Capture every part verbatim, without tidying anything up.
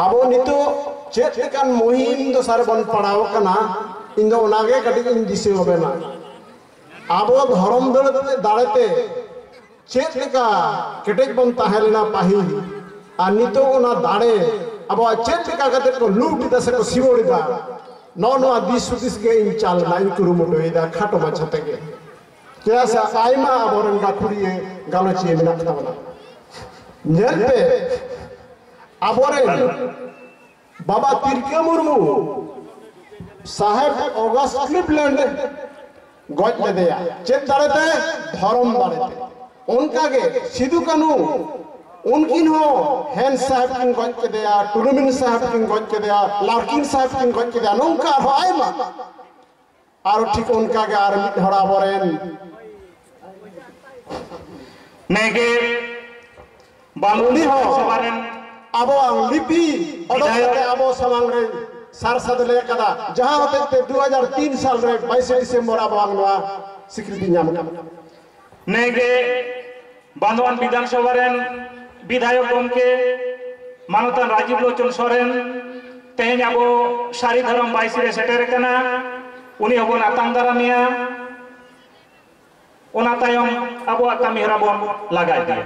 ᱟᱵᱚ ᱱᱤᱛᱚᱜ ᱪᱮᱫ ᱞᱮᱠᱟᱱ ᱢᱩᱦᱤᱢ ᱫᱚᱥᱟ ᱨᱮᱵᱚᱱ ᱯᱟᱲᱟᱣ ᱟᱠᱟᱱᱟ, ᱤᱧ ᱫᱚ ᱚᱱᱟᱜᱮ ᱠᱟᱹᱴᱤᱡ ᱤᱧ ᱫᱤᱥᱟᱹ ᱵᱷᱟᱵᱮᱱᱟ᱾ ᱟᱵᱚ ᱫᱷᱚᱨᱚᱢ ᱫᱟᱲᱮ ᱛᱮ, ᱫᱟᱲᱮ ᱛᱮ ᱪᱮᱫ ᱞᱮᱠᱟ ᱠᱮᱴᱮᱡ ᱵᱚᱱ ᱛᱟᱦᱮᱸ ᱞᱮᱱᱟ ᱯᱟᱹᱦᱤᱞ, ᱟᱨ ᱱᱤᱛᱚᱜ ᱚᱱᱟ ᱫᱟᱲᱮ ᱟᱵᱚᱣᱟᱜ ᱪᱮᱫ ᱞᱮᱠᱟ ᱠᱟᱛᱮ ᱠᱚ ᱞᱩᱴ ᱮᱫᱟ ᱥᱮ ᱠᱚ ᱥᱤᱵᱚᱲ ᱮᱫᱟ, ᱱᱚᱜᱼᱚ ᱱᱚᱣᱟ ᱫᱤᱥ ᱦᱩᱫᱤᱥ ᱜᱮ ᱤᱧ ᱪᱟᱞ ᱨᱮᱱᱟᱜ ᱤᱧ ᱠᱩᱨᱩᱢᱩᱴᱩᱭᱮᱫᱟ, ᱠᱷᱟᱴᱚ ᱢᱟᱪᱷᱟ ᱛᱮᱜᱮ᱾ ᱪᱮᱫᱟᱜ ᱥᱮ ᱟᱭᱢᱟ ᱟᱵᱚᱨᱮᱱ ᱜᱟᱹᱠᱷᱩᱲᱤᱭᱟᱹ ᱜᱟᱞᱚᱪᱤᱭᱟᱹ ᱢᱮᱱᱟᱜ ᱛᱟᱵᱚᱱᱟ᱾ ᱧᱮᱞ ᱯᱮ, ᱟᱵᱚᱨᱮᱱ ᱵᱟᱵᱟ ᱛᱤᱞᱠᱟᱹ ᱢᱩᱨᱢᱩ ᱥᱟᱦᱮᱵ ᱚᱜᱟᱥᱴ ᱠᱞᱤᱵᱞᱮᱱᱰ ᱜᱚᱡ ᱞᱮᱫᱮᱭᱟ᱾ ᱪᱮᱫ ᱫᱟᱲᱮᱛᱮ? ᱫᱷᱚᱨᱚᱢ ᱫᱟᱲᱮᱛᱮ᱾ ᱚᱱᱠᱟᱜᱮ ᱥᱤᱫᱩ ᱠᱟᱹᱱᱦᱩ, ᱩᱱᱠᱤᱱ ᱦᱚᱸ ᱦᱮᱱ ᱥᱟᱦᱮᱵ ᱠᱤᱱ ᱜᱚᱡ ᱠᱮᱫᱮᱭᱟ, ᱴᱩᱰᱩᱢᱤᱱ ᱥᱟᱦᱮᱵ ᱠᱤᱱ ᱜᱚᱡ ᱠᱮᱫᱮᱭᱟ, ᱞᱟᱨᱠᱤᱱ ᱥᱟᱦᱮᱵ ᱠᱤᱱ ᱜᱚᱡ ᱠᱮᱫᱮᱭᱟ, ᱱᱚᱝᱠᱟ ᱟᱨᱦᱚᱸ ᱟᱭᱢᱟ᱾ ᱟᱨ ᱴᱷᱤᱠ ᱚᱱᱠᱟ ᱜᱮ ᱟᱨ ᱢᱤᱫ ᱦᱚᱲ ᱟᱵᱚᱨᱮᱱ ᱱᱮᱜᱮ ᱵᱟᱞᱩᱱᱤ ᱦᱚᱸ ᱥᱚᱵᱷᱟ ᱨᱮᱱ ᱟᱵᱚᱣᱟᱜ ᱞᱤᱯᱤ ᱚᱰᱚᱠ ᱵᱤᱫᱷᱟᱭᱚᱠ ᱠᱟᱛᱮ ᱟᱵᱚ ᱥᱟᱢᱟᱝ ᱨᱮ ᱥᱟᱨ ᱥᱟᱫᱞᱮ ᱟᱠᱟᱫᱟ, ᱡᱟᱦᱟᱸ ᱦᱚᱛᱮᱡ ᱛᱮ ᱫᱩ ᱦᱟᱡᱟᱨ ᱛᱤᱱ ᱥᱟᱞ ᱨᱮ ᱵᱟᱭᱤᱥᱮ ᱰᱤᱥᱮᱢᱵᱚᱨ ᱟᱵᱚᱣᱟᱜ ᱱᱚᱣᱟ ᱥᱤᱠᱨᱤᱛᱤ ᱧᱟᱢ ᱟᱠᱟᱫᱟ᱾ ᱱᱮᱜᱮ ᱵᱟᱸᱫᱣᱟᱱ ᱵᱤᱫᱷᱟᱱ ᱥᱚᱵᱷᱟ ᱨᱮᱱ ᱵᱤᱫᱷᱟᱭᱚᱠ ᱜᱚᱢᱠᱮ ᱢᱟᱱᱚᱛᱟᱱ ᱨᱟᱡᱤᱵ ᱞᱳᱪᱚᱱ ᱥᱚᱨᱮᱱ ᱛᱮᱦᱮᱧ ᱟᱵᱚ ᱥᱟᱹᱨᱤ ᱫᱷᱚᱨᱚᱢ ᱵᱟᱭᱤᱥ ᱨᱮ ᱥᱮᱴᱮᱨ ᱟᱠᱟᱱᱟ᱾ ᱩᱱᱤ ᱦᱚᱸᱵᱚᱱ ᱟᱛᱟᱝ ᱫᱟᱨᱟᱢᱮᱭᱟ᱾ ᱚᱱᱟ ᱛᱟᱭᱚᱢ ᱟᱵᱚᱣᱟᱜ ᱠᱟᱹᱢᱤ ᱦᱚᱨᱟ ᱵᱚᱱ ᱞᱟᱜᱟ ᱤᱫᱤᱭᱟ᱾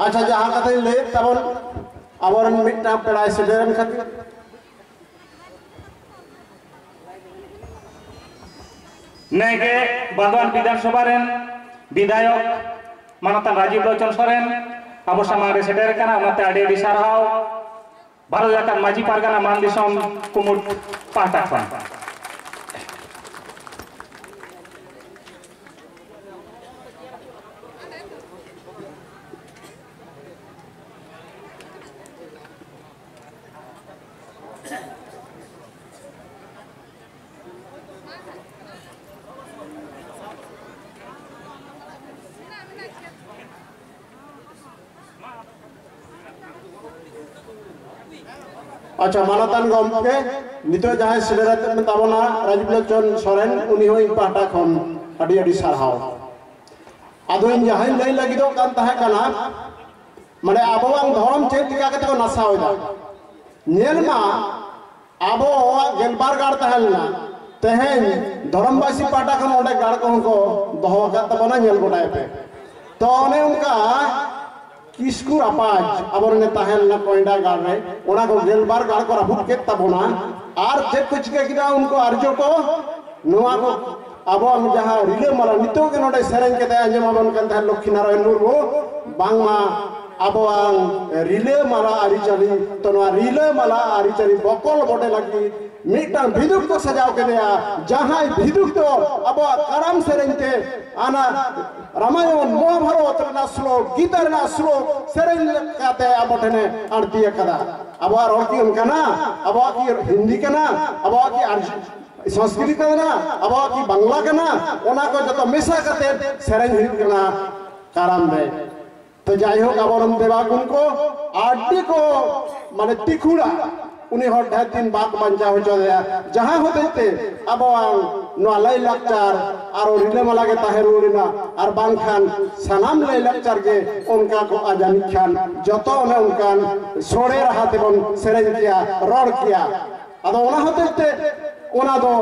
ᱟᱪᱪᱷᱟ, ᱡᱟᱦᱟᱸ ᱠᱟᱛᱷᱟᱧ ᱞᱟᱹᱭᱮᱫ ᱛᱟᱵᱚᱱ, ᱟᱵᱚᱨᱮᱱ ᱢᱤᱫᱴᱟᱝ ᱯᱮᱲᱟᱭ ᱥᱮᱴᱮᱨᱮᱱ ᱠᱷᱟᱹᱛᱤᱨ ᱱᱮᱜᱮ ᱵᱟᱸᱫᱣᱟᱱ ᱵᱤᱫᱷᱟᱱ ᱥᱚᱵᱷᱟ ᱨᱮᱱ ᱵᱤᱫᱷᱟᱭᱚᱠ ᱢᱟᱱᱚᱛᱟᱱ ᱨᱟᱡᱤᱵ ᱞᱳᱪᱚᱱ ᱥᱚᱨᱮᱱ ᱟᱵᱚ ᱥᱟᱢᱟᱝ ᱨᱮ ᱥᱮᱴᱮᱨ ᱟᱠᱟᱱᱟ, ᱚᱱᱟᱛᱮ ᱟᱹᱰᱤ ᱟᱹᱰᱤ ᱥᱟᱨᱦᱟᱣ᱾ ᱵᱷᱟᱨᱚᱛ ᱡᱟᱠᱟᱛ ᱢᱟᱹᱡᱷᱤ ᱯᱟᱨᱜᱟᱱᱟ ᱢᱟᱱ ᱫᱤᱥᱚᱢ ᱠᱩᱢᱩᱴ ᱯᱟᱦᱴᱟ ᱠᱷᱚᱱ᱾ ᱟᱪᱪᱷᱟ, ᱢᱟᱱᱚᱛᱟᱱ ᱜᱚᱢᱠᱮ, ᱱᱤᱛᱚᱜ ᱡᱟᱦᱟᱸᱭ ᱥᱮᱴᱮᱨ ᱟᱠᱟᱱ ᱛᱟᱵᱚᱱᱟ ᱨᱟᱡᱽᱵᱤᱞᱳᱪᱚᱱ ᱥᱚᱨᱮᱱ, ᱩᱱᱤ ᱦᱚᱸ ᱤᱧ ᱯᱟᱦᱴᱟ ᱠᱷᱚᱱ ᱟᱹᱰᱤ ᱟᱹᱰᱤ ᱥᱟᱨᱦᱟᱣ᱾ ᱟᱫᱚ ᱤᱧ ᱡᱟᱦᱟᱸᱧ ᱞᱟᱹᱭ ᱞᱟᱹᱜᱤᱫᱚᱜ ᱠᱟᱱ ᱛᱟᱦᱮᱸ ᱠᱟᱱᱟ, ᱢᱟᱱᱮ ᱟᱵᱚᱣᱟᱜ ᱫᱷᱚᱨᱚᱢ ᱪᱮᱫ ᱞᱮᱠᱟ ᱠᱟᱛᱮ ᱠᱚ ᱱᱟᱥᱟᱣ ᱮᱫᱟ᱾ ᱧᱮᱞ ᱢᱟ, ᱟᱵᱚᱣᱟᱜ ᱜᱮᱞᱵᱟᱨ ᱜᱟᱲ ᱛᱟᱦᱮᱸ ᱞᱮᱱᱟ, ᱛᱮᱦᱮᱧ ᱫᱷᱚᱨᱚᱢᱵᱟᱥᱤ ᱯᱟᱦᱴᱟ ᱠᱷᱚᱱ ᱚᱸᱰᱮ ᱜᱟᱲ ᱠᱚᱦᱚᱸ ᱠᱚ ᱫᱚᱦᱚ ᱟᱠᱟᱫ ᱛᱟᱵᱚᱱᱟ, ᱧᱮᱞ ᱜᱚᱴᱟᱭ ᱯᱮ᱾ ᱛᱚ ᱚᱱᱮ ᱚᱱᱠᱟ ᱠᱤᱥᱠᱩ ᱨᱟᱯᱟᱡᱽ ᱟᱵᱚᱨᱮᱱ ᱛᱟᱦᱮᱸ ᱞᱮᱱᱟ ᱠᱚᱭᱰᱟ ᱜᱟᱲ ᱨᱮ, ᱚᱱᱟ ᱠᱚ ᱜᱮᱞᱵᱟᱨ ᱜᱟᱲ ᱠᱚ ᱨᱟᱹᱯᱩᱫ ᱠᱮᱫ ᱛᱟᱵᱚᱱᱟ᱾ ᱟᱨ ᱪᱮᱫ ᱠᱚ ᱪᱤᱠᱟᱹ ᱠᱮᱫᱟ ᱩᱱᱠᱩ ᱟᱨᱡᱚ ᱠᱚ? ᱱᱚᱣᱟ ᱠᱚ ᱟᱵᱚᱣᱟᱜ ᱡᱟᱦᱟᱸ ᱨᱤᱞᱟᱹᱢᱟᱞᱟ, ᱱᱤᱛᱚᱜ ᱜᱮ ᱱᱚᱰᱮ ᱥᱮᱨᱮᱧ ᱠᱟᱛᱮ ᱟᱸᱡᱚᱢ ᱟᱵᱚᱱ ᱠᱟᱱ ᱛᱟᱦᱮᱸᱫ ᱞᱚᱠᱠᱷᱤ ᱱᱟᱨᱟᱭᱚᱱ ᱢᱩᱨᱢᱩ, ᱵᱟᱝᱢᱟ ᱟᱵᱚᱣᱟᱜ ᱨᱤᱞᱟᱹᱢᱟᱞᱟ ᱟᱹᱨᱤᱪᱟᱹᱞᱤ, ᱛᱚ ᱱᱚᱣᱟ ᱨᱤᱞᱟᱹᱢᱟᱞᱟ ᱟᱹᱨᱤᱪᱟᱹᱞᱤ ᱵᱚᱠᱚᱞ ᱵᱚᱰᱮ ᱞᱟᱹᱜᱤᱫ ᱢᱤᱫᱴᱟᱝ ᱵᱷᱤᱫᱩᱠ ᱠᱚ ᱥᱟᱡᱟᱣ ᱠᱮᱫᱮᱭᱟ, ᱡᱟᱦᱟᱸᱭ ᱵᱷᱤᱫᱩᱠ ᱫᱚ ᱟᱵᱚᱣᱟᱜ ᱠᱟᱨᱟᱢ ᱥᱮᱨᱮᱧ ᱛᱮ ᱚᱱᱟ ᱨᱟᱢᱟᱭᱚᱱ, ᱢᱚᱦᱟᱵᱷᱟᱨᱚᱛ ᱨᱮᱱᱟᱜ ᱥᱞᱳᱠ, ᱜᱤᱛᱟ ᱨᱮᱱᱟᱜ ᱥᱞᱳᱠ ᱥᱮᱨᱮᱧ ᱞᱮᱠᱟᱛᱮ ᱟᱵᱚ ᱴᱷᱮᱱᱮ ᱟᱬᱛᱤ ᱟᱠᱟᱫᱟ᱾ ᱟᱵᱚᱣᱟᱜ ᱨᱚᱲ ᱠᱤ ᱚᱱᱠᱟᱱᱟ? ᱟᱵᱚᱣᱟᱜ ᱠᱤ ᱦᱤᱱᱫᱤ ᱠᱟᱱᱟ? ᱟᱵᱚᱣᱟᱜ ᱠᱤ ᱟᱨ-, ᱥᱚᱝᱥᱠᱨᱤᱛ ᱠᱟᱱᱟ? ᱟᱵᱚᱣᱟᱜ ᱠᱤ ᱵᱟᱝᱞᱟ ᱠᱟᱱᱟ? ᱚᱱᱟ ᱠᱚ ᱡᱚᱛᱚ ᱢᱮᱥᱟ ᱠᱟᱛᱮ ᱥᱮᱨᱮᱧ ᱦᱩᱭᱩᱜ ᱠᱟᱱᱟ ᱠᱟᱨᱟᱢ ᱨᱮ᱾ ᱛᱚ ᱡᱟᱭᱦᱳᱠ, ᱟᱵᱚᱨᱮᱱ ᱫᱮᱵᱟ ᱜᱩᱱ ᱠᱚ ᱟᱹᱰᱤ ᱠᱚ ᱢᱟᱱᱮ ᱛᱤᱠᱷᱩᱲᱟ, ᱩᱱᱤ ᱦᱚᱲ ᱰᱷᱮᱨ ᱫᱤᱱ ᱵᱟᱠᱚ ᱵᱟᱧᱪᱟᱣ ᱦᱚᱪᱚ ᱫᱟᱲᱮᱭᱟᱜᱼᱟ᱾ ᱡᱟᱦᱟᱸ ᱦᱚᱛᱮᱡ ᱛᱮ ᱟᱵᱚᱣᱟᱜ ᱱᱚᱣᱟ ᱞᱟᱭᱼᱞᱟᱠᱪᱟᱨ ᱟᱨᱚ ᱨᱤᱞᱟᱹᱢᱟᱞᱟ ᱜᱮ ᱛᱟᱦᱮᱸ ᱨᱩᱣᱟᱹᱲ ᱮᱱᱟ, ᱟᱨ ᱵᱟᱝᱠᱷᱟᱱ ᱥᱟᱱᱟᱢ ᱞᱟᱭᱼᱞᱟᱠᱪᱟᱨ ᱜᱮ ᱚᱱᱠᱟ ᱠᱚᱜᱼᱟ ᱡᱟᱹᱱᱤᱡ ᱠᱷᱟᱱ᱾ ᱡᱚᱛᱚ ᱚᱱᱮ ᱚᱱᱠᱟᱱ ᱥᱚᱲᱮ ᱨᱟᱦᱟ ᱛᱮᱵᱚᱱ ᱥᱮᱨᱮᱧ ᱠᱮᱭᱟ, ᱨᱚᱲ ᱠᱮᱭᱟ᱾ ᱟᱫᱚ ᱚᱱᱟ ᱦᱚᱛᱮᱡ ᱛᱮ ᱚᱱᱟ ᱫᱚ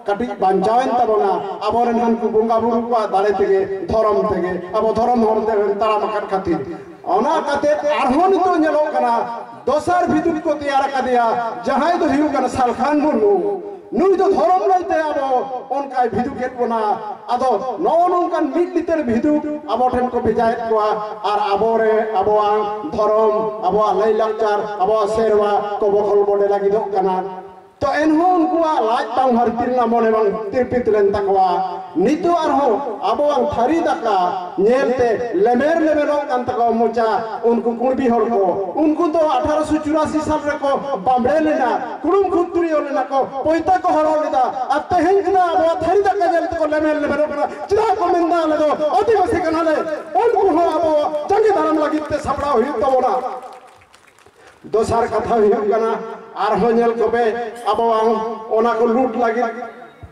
ᱠᱟᱹᱴᱤᱡ ᱵᱟᱧᱪᱟᱣᱮᱱ ᱛᱟᱵᱚᱱᱟ, ᱟᱵᱚᱨᱮᱱ ᱦᱟᱱᱠᱩ ᱵᱚᱸᱜᱟ ᱵᱩᱨᱩ ᱠᱚᱣᱟᱜ ᱫᱟᱲᱮ ᱛᱮᱜᱮ, ᱫᱷᱚᱨᱚᱢ ᱛᱮᱜᱮ, ᱟᱵᱚ ᱫᱷᱚᱨᱚᱢ ᱦᱚᱨ ᱛᱮ ᱛᱟᱲᱟᱢ ᱟᱠᱟᱫ ᱠᱷᱟᱹᱛᱤᱨ᱾ ᱚᱱᱟ ᱠᱟᱛᱮ ᱟᱨᱦᱚᱸ ᱱᱤᱛᱚᱜ ᱧᱮᱞᱚᱜ ᱠᱟᱱᱟ, ᱫᱚᱥᱟᱨ ᱵᱷᱤᱫᱩᱠ ᱠᱚ ᱛᱮᱭᱟᱨ ᱟᱠᱟᱫᱮᱭᱟ, ᱡᱟᱦᱟᱸᱭ ᱫᱚ ᱦᱩᱭᱩᱜ ᱠᱟᱱᱟ ᱥᱟᱞᱠᱷᱟᱱ ᱢᱩᱨᱢᱩ᱾ ᱱᱩᱭ ᱫᱚ ᱫᱷᱚᱨᱚᱢ ᱞᱟᱹᱭᱛᱮ ᱟᱵᱚ ᱚᱱᱠᱟᱭ ᱵᱷᱤᱫᱩᱠᱮᱫ ᱵᱚᱱᱟ᱾ ᱟᱫᱚ ᱱᱚᱜᱼᱚ ᱱᱚᱝᱠᱟᱱ ᱢᱤᱫ ᱞᱤᱛᱟᱹᱲ ᱵᱷᱤᱫᱩᱠ ᱟᱵᱚ ᱴᱷᱮᱱ ᱠᱚ ᱵᱷᱮᱡᱟᱭᱮᱫ ᱠᱚᱣᱟ, ᱟᱨ ᱟᱵᱚᱨᱮ ᱟᱵᱚᱣᱟᱜ ᱫᱷᱚᱨᱚᱢ, ᱟᱵᱚᱣᱟᱜ ᱞᱟᱹᱭᱼᱞᱟᱠᱪᱟᱨ, ᱟᱵᱚᱣᱟᱜ ᱥᱮᱨᱣᱟ ᱠᱚ ᱵᱚᱠᱚᱞ ᱵᱚᱰᱮ ᱞᱟᱹᱜᱤᱫᱚᱜ ᱠᱟᱱᱟ᱾ ᱛᱚ ᱮᱱᱦᱚᱸ ᱩᱱᱠᱩᱣᱟᱜ ᱞᱟᱡ ᱵᱟᱝ ᱦᱟᱹᱨᱛᱤ ᱞᱮᱱᱟ, ᱢᱚᱱᱮ ᱵᱟᱝ ᱛᱤᱨᱯᱤᱛ ᱞᱮᱱ ᱛᱟᱠᱚᱣᱟ᱾ ᱱᱤᱛᱚᱜ ᱟᱨᱦᱚᱸ ᱟᱵᱚᱣᱟᱜ ᱛᱷᱟᱹᱨᱤ ᱫᱟᱠᱟ ᱧᱮᱞᱛᱮ ᱞᱮᱢᱮᱨ ᱞᱮᱢᱮᱨᱚᱜ ᱠᱟᱱ ᱛᱟᱠᱚᱣᱟ ᱢᱚᱪᱟ᱾ ᱩᱱᱠᱩ ᱠᱩᱬᱵᱤ ᱦᱚᱲ ᱠᱚ, ᱩᱱᱠᱩ ᱫᱚ ᱟᱴᱷᱟᱨᱚᱥᱚ ᱪᱩᱨᱟᱥᱤ ᱥᱟᱞ ᱨᱮᱠᱚ ᱵᱟᱢᱲᱮ ᱞᱮᱱᱟ, ᱠᱩᱲᱩᱢ ᱠᱷᱩᱛᱨᱤᱭᱟᱹ ᱞᱮᱱᱟ ᱠᱚ, ᱯᱚᱭᱛᱟ ᱠᱚ ᱦᱚᱨᱚᱜ ᱞᱮᱫᱟ᱾ ᱟᱨ ᱛᱮᱦᱮᱧ ᱪᱮᱫᱟᱜ ᱟᱵᱚᱣᱟᱜ ᱛᱷᱟᱹᱨᱤ ᱫᱟᱠᱟ ᱧᱮᱞ ᱛᱮᱠᱚ ᱞᱮᱢᱮᱨ ᱞᱮᱢᱮᱨᱚᱜ ᱠᱟᱱᱟ? ᱪᱮᱫᱟᱜ ᱠᱚ ᱢᱮᱱᱫᱟ ᱟᱞᱮ ᱫᱚ ᱟᱹᱫᱤᱵᱟᱹᱥᱤ ᱠᱟᱱᱟᱞᱮ? ᱩᱱᱠᱩ ᱦᱚᱸ ᱟᱵᱚ ᱡᱟᱸᱜᱮ ᱫᱟᱨᱟᱢ ᱞᱟᱹᱜᱤᱫ ᱛᱮ ᱥᱟᱯᱲᱟᱣ ᱦᱩᱭᱩᱜ ᱛᱟᱵᱚᱱᱟ᱾ ᱫᱚᱥᱟᱨ ᱠᱟᱛᱷᱟ ᱦᱩᱭᱩᱜ ᱠᱟᱱᱟ, ᱟᱨᱦᱚᱸ ᱧᱮᱞ ᱠᱚᱯᱮ, ᱟᱵᱚᱣᱟᱝ ᱚᱱᱟ ᱠᱚ ᱞᱩᱴ ᱞᱟᱹᱜᱤᱫ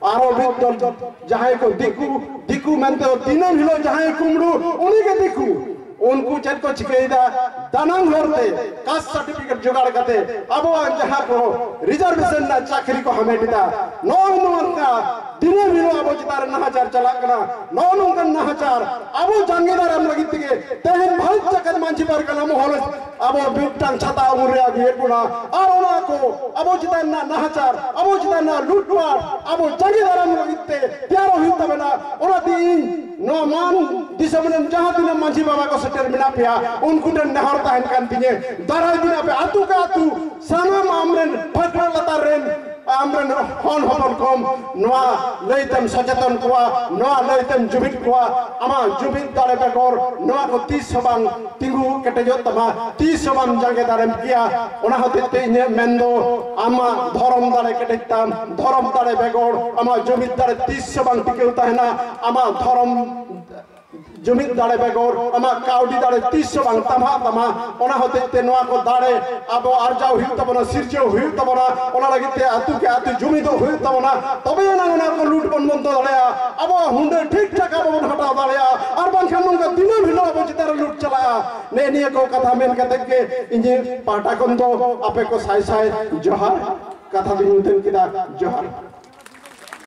ᱟᱨᱚ ᱢᱤᱫ ᱫᱚᱞ ᱡᱟᱦᱟᱸᱭ ᱠᱚ ᱫᱤᱠᱩ, ᱫᱤᱠᱩ ᱢᱮᱱᱛᱮ ᱫᱚ ᱫᱤᱱᱟᱹᱢ ᱦᱤᱞᱳᱜ ᱡᱟᱦᱟᱸᱭ ᱠᱩᱢᱵᱽᱲᱩ, ᱩᱱᱤ ᱜᱮ ᱫᱤᱠᱩ᱾ ᱩᱱᱠᱩ ᱪᱮᱫ ᱠᱚ ᱪᱤᱠᱟᱹᱭᱮᱫᱟ? ᱫᱟᱱᱟᱝ ᱦᱚᱨᱛᱮ ᱠᱟᱥᱴ ᱥᱟᱨᱴᱤᱯᱷᱤᱠᱮᱴ ᱡᱚᱜᱟᱲ ᱠᱟᱛᱮ ᱟᱵᱚᱣᱟᱜ ᱡᱟᱦᱟᱸ ᱠᱚ ᱨᱤᱡᱟᱨᱵᱷᱮᱥᱚᱱ ᱨᱮᱱᱟᱜ ᱪᱟᱹᱠᱨᱤ ᱠᱚ ᱦᱟᱢᱮᱴ ᱮᱫᱟ, ᱱᱚᱜᱼᱚ ᱱᱚᱣᱟ ᱨᱮᱱᱟᱜ ᱫᱤᱱᱟᱹᱢ ᱦᱤᱞᱳᱜ ᱟᱵᱚ ᱪᱮᱛᱟᱱ ᱨᱮ ᱱᱟᱦᱟᱪᱟᱨ ᱪᱟᱞᱟᱜ ᱠᱟᱱᱟ᱾ ᱱᱚᱜᱼᱚ ᱱᱚᱝᱠᱟᱱ ᱱᱟᱦᱟᱪᱟᱨ ᱟᱵᱚ ᱡᱟᱸᱜᱮ ᱫᱟᱨᱟᱢ ᱞᱟᱹᱜᱤᱫ ᱛᱮᱜᱮ ᱛᱮᱦᱮᱧ ᱵᱷᱟᱨᱚᱛ ᱡᱟᱠᱟᱛ ᱢᱟᱹᱡᱷᱤ ᱯᱟᱨᱜᱟᱱᱟ ᱢᱚᱦᱚᱞ ᱟᱵᱚ ᱢᱤᱫᱴᱟᱝ ᱪᱷᱟᱛᱟ ᱩᱢᱩᱞ ᱨᱮ ᱟᱹᱜᱩᱭᱮᱫ ᱵᱚᱱᱟ᱾ ᱟᱨ ᱚᱱᱟ ᱠᱚ ᱟᱵᱚ ᱪᱮᱛᱟᱱ ᱨᱮᱱᱟᱜ ᱱᱟᱦᱟᱪᱟᱨ, ᱟᱵᱚ ᱪᱮᱛᱟᱱ ᱨᱮᱱᱟᱜ ᱞᱩᱴᱯᱟᱴ ᱟᱵᱚ ᱡᱟᱸᱜᱮ ᱫᱟᱨᱟᱢ ᱞᱟᱹᱜᱤᱫ ᱛᱮ ᱛᱮᱭᱟᱨᱚᱜ ᱦᱩᱭᱩᱜ ᱛᱟᱵᱮᱱᱟ᱾ ᱚᱱᱟᱛᱮ ᱤᱧ ᱱᱚᱣᱟ ᱢᱟᱱ ᱫᱤᱥᱚᱢ ᱨᱮᱱ ᱡᱟᱦᱟᱸ ᱛᱤᱱᱟᱹᱜ ᱢᱟᱹᱡᱷᱤ ᱵᱟᱵᱟ ᱠᱚ ᱥᱮᱴᱮᱨ ᱢᱮᱱᱟᱜ ᱯᱮᱭᱟ, ᱩᱱᱠᱩ ᱴᱷᱮᱱ ᱱᱮᱦᱚᱨ ᱛᱟᱦᱮᱱ ᱠᱟᱱ ᱛᱤᱧᱟᱹ, ᱫᱟᱨᱟᱭ ᱫᱤᱱ ᱟᱯᱮ ᱟᱹᱛᱩ ᱠᱮ ᱟᱹᱛᱩ ᱥᱟᱱᱟᱢ ᱟᱢᱨᱮᱱ ᱯᱷᱟᱹᱠᱲᱟᱹ ᱞᱟᱛᱟᱨ ᱨᱮᱱ ᱟᱢᱨᱮᱱ ᱦᱚᱱ ᱦᱚᱯᱚᱱ ᱠᱚᱢ ᱱᱚᱣᱟ ᱞᱟᱹᱭᱛᱮᱢ ᱥᱚᱪᱮᱛᱚᱱ ᱠᱚᱣᱟ, ᱱᱚᱣᱟ ᱞᱟᱹᱭᱛᱮᱢ ᱡᱩᱢᱤᱫ ᱠᱚᱣᱟ᱾ ᱟᱢᱟᱜ ᱡᱩᱢᱤᱫ ᱫᱟᱲᱮ ᱵᱮᱜᱚᱨ ᱱᱚᱣᱟ ᱠᱚ ᱛᱤᱥ ᱦᱚᱸ ᱵᱟᱝ ᱛᱤᱸᱜᱩ ᱠᱮᱴᱮᱡᱚᱜ ᱛᱟᱢᱟ, ᱛᱤᱥ ᱦᱚᱸ ᱵᱟᱢ ᱡᱟᱸᱜᱮ ᱫᱟᱨᱟᱢ ᱠᱮᱭᱟ᱾ ᱚᱱᱟ ᱦᱚᱛᱮᱡ ᱛᱮ ᱤᱧᱟᱹᱜ ᱢᱮᱱ ᱫᱚ, ᱟᱢᱟᱜ ᱫᱷᱚᱨᱚᱢ ᱫᱟᱲᱮ ᱠᱮᱴᱮᱡ ᱛᱟᱢ, ᱫᱷᱚᱨᱚᱢ ᱫᱟᱲᱮ ᱵᱮᱜᱚᱨ ᱟᱢᱟᱜ ᱡᱩᱢᱤᱫ ᱫᱟᱲᱮ ᱛᱤᱥ ᱦᱚᱸ ᱵᱟᱝ ᱴᱤᱠᱟᱹᱣ ᱛᱟᱦᱮᱱᱟ᱾ ᱟᱢᱟᱜ ᱫᱷᱚᱨᱚᱢ ᱡᱩᱢᱤᱫ ᱫᱟᱲᱮ ᱵᱮᱜᱚᱨ ᱟᱢᱟᱜ ᱠᱟᱹᱣᱰᱤ ᱫᱟᱲᱮ ᱛᱤᱥ ᱦᱚᱸ ᱵᱟᱝ ᱛᱟᱢᱦᱟᱜ ᱛᱟᱢᱟ᱾ ᱚᱱᱟ ᱦᱚᱛᱮᱡ ᱛᱮ ᱱᱚᱣᱟ ᱠᱚ ᱫᱟᱲᱮ ᱟᱵᱚ ᱟᱨᱡᱟᱣ ᱦᱩᱭᱩᱜ ᱛᱟᱵᱚᱱᱟ, ᱥᱤᱨᱡᱟᱹᱣ ᱦᱩᱭᱩᱜ ᱛᱟᱵᱚᱱᱟ᱾ ᱚᱱᱟ ᱞᱟᱹᱜᱤᱫ ᱛᱮ ᱟᱹᱛᱩ ᱠᱮ ᱟᱹᱛᱩ ᱡᱩᱢᱤᱫᱚᱜ ᱦᱩᱭᱩᱜ ᱛᱟᱵᱚᱱᱟ, ᱛᱚᱵᱮ ᱟᱱᱟᱝ ᱚᱱᱟ ᱠᱚ ᱞᱩᱴ ᱵᱚᱱ ᱵᱚᱱᱫᱚ ᱫᱟᱲᱮᱭᱟᱜᱼᱟ, ᱟᱵᱚᱣᱟᱜ ᱦᱩᱰᱟᱹ ᱴᱷᱤᱠ ᱴᱷᱟᱠ ᱟᱵᱚ ᱵᱚᱱ ᱦᱟᱛᱟᱣ ᱫᱟᱲᱮᱭᱟᱜᱼᱟ᱾ ᱟᱨ ᱵᱟᱝᱠᱷᱟᱱ ᱱᱚᱝᱠᱟ ᱫᱤᱱᱟᱹᱢ ᱦᱤᱞᱳᱜ ᱟᱵᱚ ᱪᱮᱛᱟᱱ ᱨᱮ ᱞᱩᱴ ᱪᱟᱞᱟᱜᱼᱟ᱾ ᱱᱮᱜᱼᱮ ᱱᱤᱭᱟᱹ ᱠᱚ ᱠᱟᱛᱷᱟ ᱢᱮᱱ ᱠᱟᱛᱮ ᱜᱮ ᱤᱧᱟᱹᱜ ᱯᱟᱦᱴᱟ ᱠᱷᱚᱱ ᱫᱚ ᱟᱯᱮ ᱠᱚ ᱥᱟᱭ ᱥᱟᱭ ᱡᱚᱦᱟᱨ᱾ ᱠᱟᱛᱷᱟ ᱫᱚᱧ ᱢᱩᱪᱟᱹᱫ ᱠᱮᱫᱟ᱾ ᱡᱚᱦᱟᱨ᱾